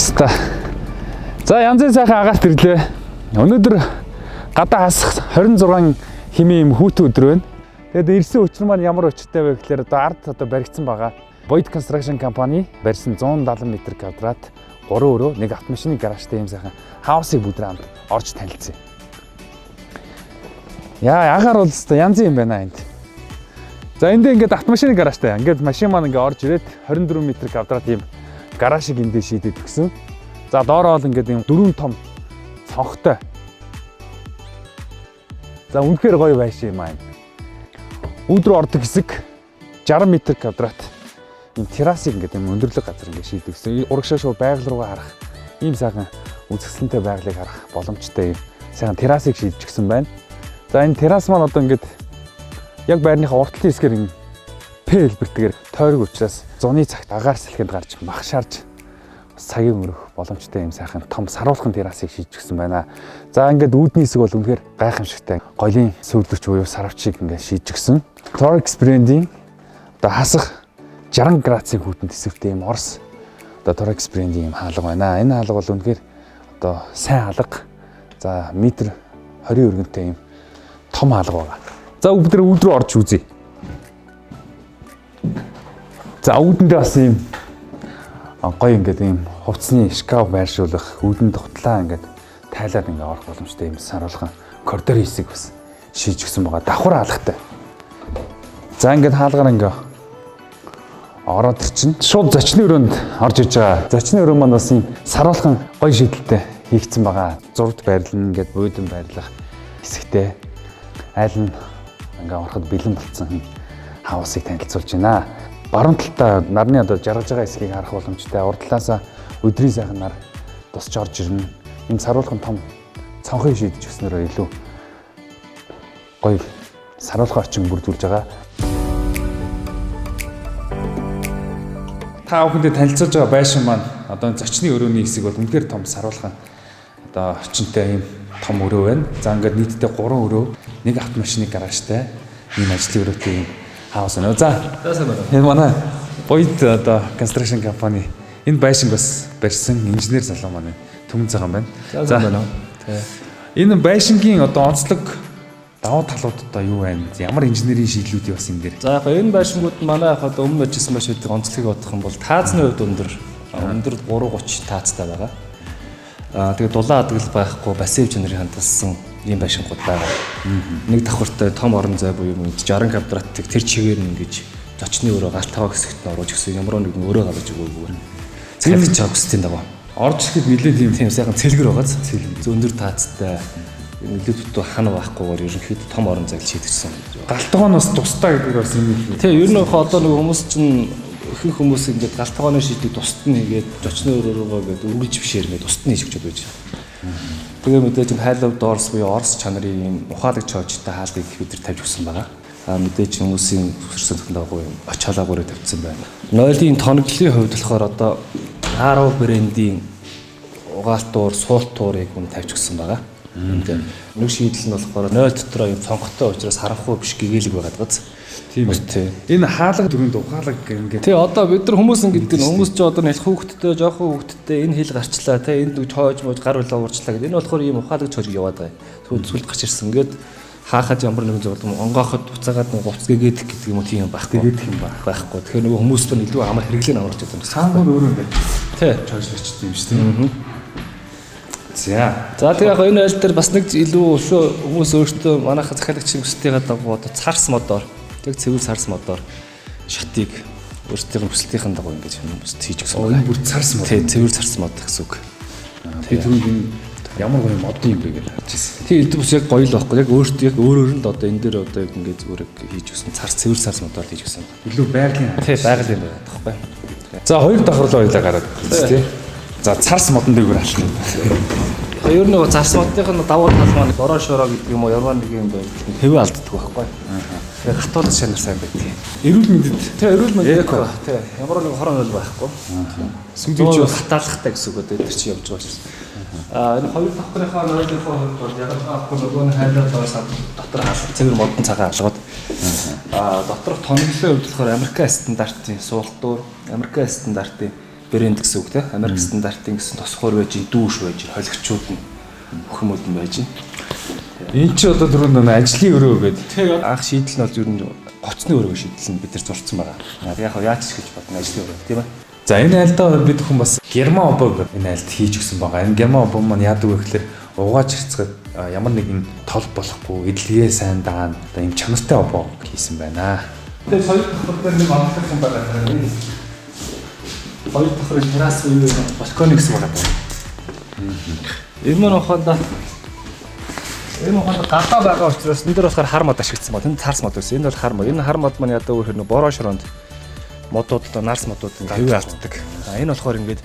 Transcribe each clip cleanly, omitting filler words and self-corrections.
Ста. За, янзын сайхан агаарт ирлээ. Өнөөдөр гадаа хасах 26 хэмээн юм хүйтэн өдөр байна. Тэгээд ирсэн учир маань ямар учиртай вэ гэхээр одоо ард одоо баригдсан байгаа. Boyd Construction Company барьсан 170 м квадрат 3 өрөө, нэг автомашины гаражтай юм сайхан house ыг бүгд хамт орж танилцъя. Яа, агаар бол өстой янзын юм байна энд. За, энд ингээд автомашины гаражтай. Ингээд машин маань ингээд орж ирээд 24 м квадрат ийм гаражийг эндээ шийдээд өгсөн. За, доороо бол ингээд ийм дөрвөн том цонхтой. За, үнэхээр гоё байшин юм аа. Үүд рүү ордог хэсэг 60 м квадрат ийм террасыг ингээд ийм өндөрлөг газар ингээд шийдэгсэн. Урагшаа шууд байгаль руугаа харах ийм сайхан үзэсгэлэнтэй байгалыг харах боломжтой ийм сайхан террасыг шийдэж өгсөн байна. За, энэ террас маань одоо ингээд яг байрныхаа урд талын хэсгээр энэ П хэлбэртэйгээр тойрог учраас зуны цагт агаар салхинд гарч мах шарж бас цагийг өнгөрөх боломжтой юм сайхан том саруулхан террасыг шийдэж өгсөн байна. За, ингээд үүдний хэсэг бол үнэхээр гайхамшигтай. Голын сүүлрч буюу сарвчийг ингээд шийдэж өгсөн. Torx брендийн одоо хасах 60 градусын хүйтэн тэсвэртэй юм Орос одоо Torx брендийн юм хаалга байна. Энэ хаалга бол үнэхээр одоо сайн хаалга. За, метр 20 өргөнтэй юм том хаалга байгаа. За, бид нар үүд рүү орж үзье. За, үүдэндээ бас ийм гоё ингээд ийм хувцсны шкаф байршуулах, үүдэнд хутлаа ингээд тайлаад ингээд орох боломжтой ийм саруулхан коридор хэсэг бас шийдэж өгсөн байгаа. Давхар хаалгатай. За, ингээд хаалгаар ингээд ороод ирчин. Шууд зочны өрөөнд орж иж байгаа. Зочны өрөө маань бас ийм саруулхан гоё шийдэлтэй хийгдсэн байгаа. Зурвт байрлал, ингээд буудан байрлах хэсэгтэй айл нь ингээ ороход бэлэн болцсон house ыг танилцуулж байна. Баруун талдаа нарны одоо жаргаж байгаа хэсгийг харах боломжтой. Урд талаасаа өдрийн сайхан нар тусч орж ирнэ. Энэ саруулхан том цонхыг шийдэж өгснөөрөө илүү гоё саруулхан орчин бүрдүүлж байгаа. Та бүхэндээ танилцуулж байгаа байшин маань одоо зочны өрөөний хэсэг бол үнэхээр том саруулхан одоо орчинтой ийм том өрөө байна. За, ингээд нийтдээ 3 өрөө, нэг автомашины гаражтай ийм ажлын өрөөтэй ийм house байна. За, энэ манай Boyd одоо construction company энэ байшинг бас барьсан инженер залуу маань Түмэн цагаан байна. За, байна уу? Энэ байшингийн одоо онцлог давуу талууд одоо юу байна? Ямар инженерийн шийдлүүдийг бас энэ дээр? За, яг энэ байшингууд манай яг одоо өмнө очсон байшуудын онцлогийг бодох юм бол таазны хувьд өндөр. Өндөр 3.30 таацтай байгаа. Тэгээд дулаан хадгалал байхгүй, пассив чанарын хандгалсан ийм байшингууд байгаа. Нэг давхартай том орон зай буюу 60 квадратыг тэр чигээр нь ингэж зочны өрөө галт таваа хэсэгт нь оруулж өгсөн, ямар нэгэн өрөө гаргаж өгөөгүйгээр. Цэлгэж байгаа хүсэлтийн дагуу. Орж ирэхэд нэлээд тийм Тийм сайхан цэлгэр байгааз. Өндөр таацтай, нэлээд дутуу хана байхгүйгээр ерөнхийдөө том орон зайг шийдэгдсэн. Гал тогоо нь бас тусдаа гэдэг бас юм л. Тэгээ ер нь яг одоо нэг хүмүүс чинь, ихэнх хүмүүс ингээд гал тогооны шийдлийг тусад нь хийгээд зочны өрөө рүүгээ ингээд үргэлж бишээр ингээд тусад нь хийж өгчөөд байж. Тэгээ мэдээж энэ high low doors буюу Орос чанарын юм ухаалаг чоожтой хаалгыг бид нар тавьж өгсөн байгаа. А мэдээж хүмүүсийн хүссэн дагуу юм очоолоогоор тавьсан байна. Нойлын тоноглолын хувьд болохоор одоо 10 брендийн угаалтуур, суултуурыг хүн тавьж өгсөн байгаа. Тийм. Нэг шийдэл нь болохоор 0 дотроо юм цонхтой учраас харанхуй биш, гэгээлэг байгаад гоц. Тийм ээ. Энэ хаалга дөрөнд ухаалаг ингээд Тий, одоо бид нар хүмүүс ингээд хүмүүс ч одоо нэлэх хүүхдтэй, жоохон хүүхдтэй энэ хил гарчлаа, тий, энд чоож мууж гар хүлээ уурчлаа гэдэг. Энэ болохоор ийм ухаалаг чоож яваад байгаа. Тэгвэл сүлд гарч ирсэн ингээд хаахад ямар нэгэн зүйл онгооход буцаагаад нэг хувцас гэгээдэх гэдэг юм уу, тийм юм байхгүй. Гэгээдэх юм байхгүй. Тэгэхээр нөгөө хүмүүс чинь илүү амар хэрэглээ амарч байгаа юм. Саангууд өөрөө ингээд Тий. чойжлогчд юм шүү дээ. За. За, тэгээ яг энэ айл дээр бас нэг илүү өшөө хүмүүс өөртөө манайха захиалагчийн хүсэлтийн дагуу одоо царс модоор, яг цэвэр царс модоор шатыг өөрсдийн хүсэлтийн дагуу ингэж хүмүүст хийж өгсөн. Энэ бүр царс мод. Тий, цэвэр царс мод гэсэн үг. Би түрүүнд энэ ямар гоё мод юм бэ гэж харж ирсэн. Тий, элдв бас яг гоё л байхгүй. Яг өөртөө яг өөрөөр нь л одоо энэ дээр одоо яг ингэж зүгээр хийж өгсөн. Царс, цэвэр царс модоор хийж өгсөн. Илүү байгалийн. Тий, байгалийн байгаад байхгүй. За, хоёр давхарлаа хоёлаа гараад ирсэн тий. За, царс модон дээгүүр алах юм. Ер нь нөгөө царс модных нь давуу тал маань бороо шороо гэдэг юм уу, ямар нэг юм байвал хэвээ алддаг байхгүй. Тэгээ хатуулах чанар сайн байдаг. Эрүүл мэндэд Тий, эрүүл мэнд Эко. Тий, ямар нэг хорон хөл байхгүй. Сүүлийн чи бас хатаалахтай гэсэн үг одоо тэр чи явж байгаа шээ. А энэ хоёр давхрынхаа нойлынхоо хувьд бол ягалгаа авахгүй, нөгөө нь хайлаа доос дотор хаалга цэвэр модон цагаан алгад. А доторх тоноглолын хувьд болохоор Америкийн стандартын суултуур, Америкийн стандартын Брэнд гэсэн үг те. Америк стандартын гэсэн тосхоор байж, дүүш байж, холигчууд нь бүх юмуд нь байж. Энэ чи одоо түрүүнд нэг ажлын өрөө гэдэг. Тэгээ анх шийдэл нь бол ер нь гоцны өрөө шийдэл нь бид нар зурцсан байгаа. Яг яаж ч гэж бодно ажлын өрөө тийм ээ. За энэ айлдаа бид хүн бас герман обог энэ айлд хийж өгсөн байгаа. Энэ герман обог маань яадаг вэ гэхээр угааж хэрцгээд ямар нэгэн тол болохгүй эдлэгээ сайн даана одоо ийм чанартай обог хийсэн байна. Тэгээ хоёр давхар дээр нэг онцлог юм байгаа. Энэ хоёр давхрын террас буюу балкон гэсэн байгаа даа. Энэ маань ухаандаа гадаа байгаа учраас энэ дээр болохоор хар мод ашигласан ба. Тэнд царс мод байсан. Энэ бол хар мод. Энэ хар мод маань ядаа өөр нөө бороо шоронд модууд одоо нарс модууд ингээ хэвээ алддаг. А энэ болохоор ингээд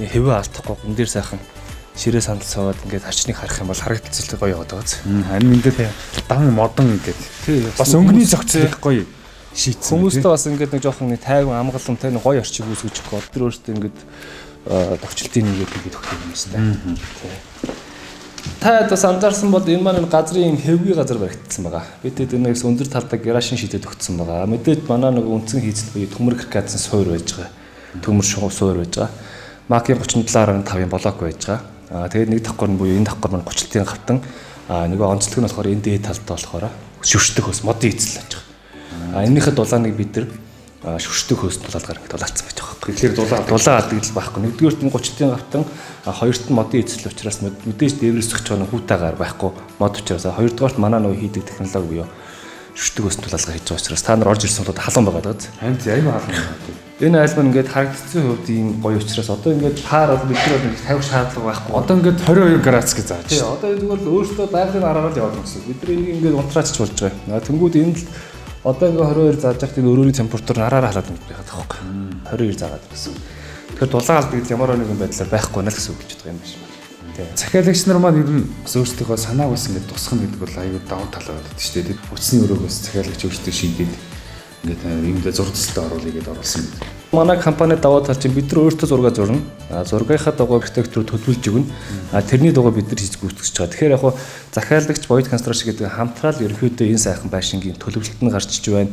хэвээ алдахгүй энэ дээр сайхан ширээ сандал суугаад ингээд харчныг харах юм бол харагдцал гоё яваад байгаа. Харин энэ дээр дан модон ингээд бас өнгөний зохицол их гоё шийдсэн. Хүмүүстэй бас ингээд нэг жоохон нэг тайван амгалантай нэг гоё орчиг үүсгэж өгөх. Тэр өөртөө ингээд төвчлөлтийн нэгээд ингээд өгөх юм байна. Та бас анзаарсан бол энэ маань газрын юм хэвгүй газар баригдсан байгаа. Бид энэ нэгс өндөр талдаа гаражийн шийдэд өгсөн байгаа. Мэдээж манай нэг үндсэн хийцэл буюу төмөр каркасан суур байж байгаа. Төмөр шугам суур байж байгаа. Макийн 37.5-ын блок байж байгаа. Аа тэгээд нэг давхар нь буюу энэ давхар маань 30-ын гавтан. Аа нөгөө онцлог нь болохоор энэ дээд талдаа болохоор шүршдэг хөөс модын эзэл байж байгаа. Аа энэнийхээ дулааныг бид нар шүршдэг хөөс дулаалгаар ингэ дулаалцсан байж байгаа байхгүй. Тэгэхээр дулаан алдагдал байхгүй. Нэгдүгээрт нь 30-ын гавтан, хоёрт нь модын эзэл учраас мэдээж дээврээс зохиж байгаа хүүтаагаар байхгүй мод учраас, хоёрдугаарт манай нөгөө хийдэг технологи буюу шүршдэг хөөс дулаалгаар хийж байгаа учраас та нар орж ирсэн бол халуун байгаа даа. Харин аюу халуун байгаа. Энэ айл маань ингээд харагдцсан хувьд ийм гоё учраас одоо ингээд паар бол бид нар бол тавих шаардлага байхгүй. Одоо ингээд 22 градус гэж зааж. Тий, одоо зүгээр л өөртөө байгалийн аргаар л яваад гэсэн. Бид нар энийг ингээд унтраачч болж байгаа. Тэнгүүд энэ л одоо ингээ 22 зааж яхад энэ өрөөний температур нараараа халаад байх байхгүй. 22 заагаад гэсэн. Тэгэхээр дулаан алдагдал ямар нэгэн байдлаар байхгүй нэ л гэсэн үг гэж бодох юм биш. Тий. Захиалагч нар маань ер нь бас өөрсдийнхөө санааг бас ингээд тусгах гэдэг бол аюу давуу тал байдаг шүү дээ. Утасны өрөөгөөс захиалагч өөрсдөө шийдээд ингээд юмдаа зураг төсөлтөд оруулъя гэдээ оруулсан гэдэг. Манай компани давуу тал чинь бид нар өөрсдөө зураг зурна. Зургийнхаа дагуу архитектур төлөвлөж өгнө. Тэрний дагуу бид нар хийж гүйцэтгэж байгаа. Тэгэхээр яг хуу захиалагч Боёд Construction гэдэг хамтраал ерөнхийдөө энэ сайхан байшингийн төлөвлөлт нь гарч иж байна.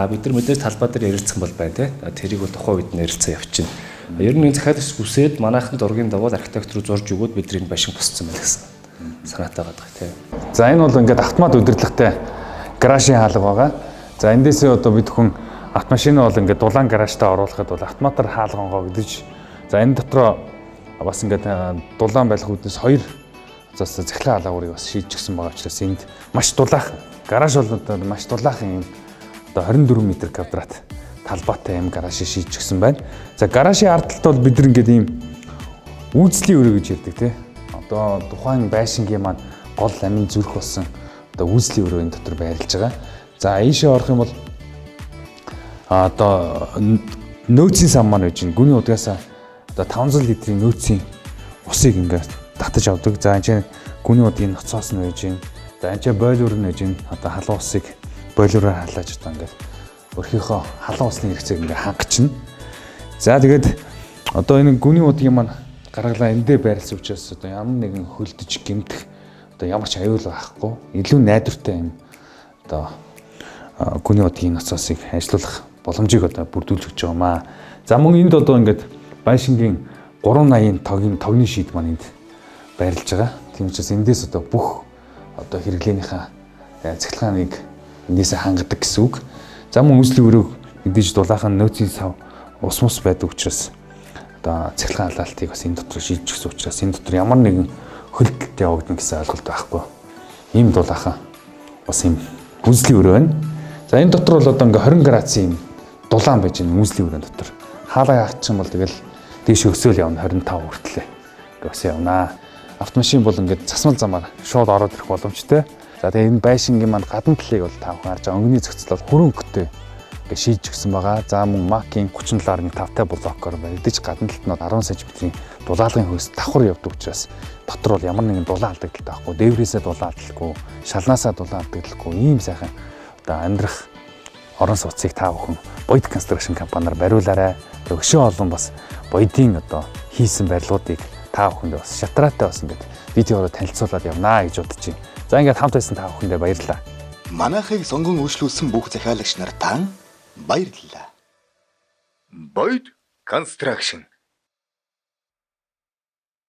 Бид нар мэдээж талбай дээр ярилцсан бол байна те. Тэрийг бол тухайн үед нь ярилцсан явчихна. Ер нь энэ захиалагч хүсээд манайхан зургийн дагуу архитектур зурж өгөөд бид нар энэ байшин босцсон байна гэсэн санаатай байгаа те. За энэ бол ингээд автомат удирдлагатай гаражийн хаалга байгаа. За эндээсээ одоо бид хүн автомашина бол ингээд дулаан гаражтаа оруулахад бол автоматар хаалга онгоо гэдэж. За энэ дотроо бас ингээд дулаан байх үүднээс хоёр зас цахилгаан хаалгуурыг бас шийдчихсэн байгаа учраас энд маш дулаахан гараж бол одоо маш дулаахан юм одоо 24 м квадрат талбайтай юм гараж шийдчихсэн байна. За гаражийн ард талд бол бид нар ингээд ийм үйлдлийн өрөө гэж ярьдаг тий. Одоо тухайн байшингийн маань гол амин зүрх болсон одоо үйлдлийн өрөө энэ дотор байрлаж байгаа. За ийшээ орох юм бол одоо нөөцийн сан маань байж гүний удгаасаа одоо 500 литрийн нөөцийн усыг ингээд татаж авдаг. За энэ чинь гүний удгийн ноцоос нь байж гин. За энэ чинь бойлор нь байж гин. Одоо халуун усыг бойлороор халааж одоо ингээд өрхийнхөө халуун усны хэрэгцээг ингээд хангачна. За тэгээд одоо энэ гүний удгийн маань гаргалаа эндээ байрлсан учраас одоо ямар нэгэн хөлдөж гэмтэх одоо ямар ч аюул байхгүй. Илүү найдвартай юм одоо гүний удгийн ноцоосыг ажиллуулах боломжийг одоо бүрдүүлж өгч байгаа маа. За мөн энд одоо ингээд байшингийн 380-ын тогны шийд маань энд байрлаж байгаа. Тийм учраас эндээс одоо бүх одоо хэрэглээнийхээ цахилгааныг эндээсээ хангадаг гэсэн үг. За мөн үйлслийн өрөөг мэдээж дулаахан нөөцийн сав ус мус байдаг учраас одоо цахилгаан халаалтыг бас энэ дотор шийдэж өгсөн учраас энэ дотор ямар нэгэн хөлдөлт явагдана гэсэн ойлголт байхгүй. Ийм дулаахан бас ийм үйлслийн өрөө байна. За энэ дотор бол одоо ингээ 20 градусын юм дулаан байж байна үйлслийн өрөөнд дотор. Хаалаа яачих юм бол тэгэл дээш өсөөл явна 25 хүртлээ. Ингээ бас явнаа. Автомашин бол ингээд засмал замаар шууд ороод ирэх боломжтой. За тэгээ энэ байшингийн маань гадна талыг бол та бүхэн харж байгаа өнгөний зохицол бол хүрэн өнгөтэй ингээ шийдэж өгсөн байгаа. За мөн Макийн 37.5-тай блокоор баригдаж гадна талд нь 10 см-ийн дулаалгын хөөс давхар явдаг учраас дотор бол ямар нэгэн дулаан алдагдaltaй байхгүй. Дээврээсээ дулаан алдалгүй, шалнаасаа дулаан алдагдaltaгүй ийм сайхан одоо амьдрах орон сууцыг та бүхэн Боёд Construction компаниар бариулаарай. Өшөө олон бас Боёдын одоо хийсэн барилгуудыг та бүхэндээ бас шатраатай бас ингээд видеороо танилцуулаад явнаа гэж бодож байна. За ингээд хамт байсан та бүхэндээ баярлалаа. Манайхыг сонгон үйлчлүүлсэн бүх захиалагч нар тань баярлалаа. Боёд Construction.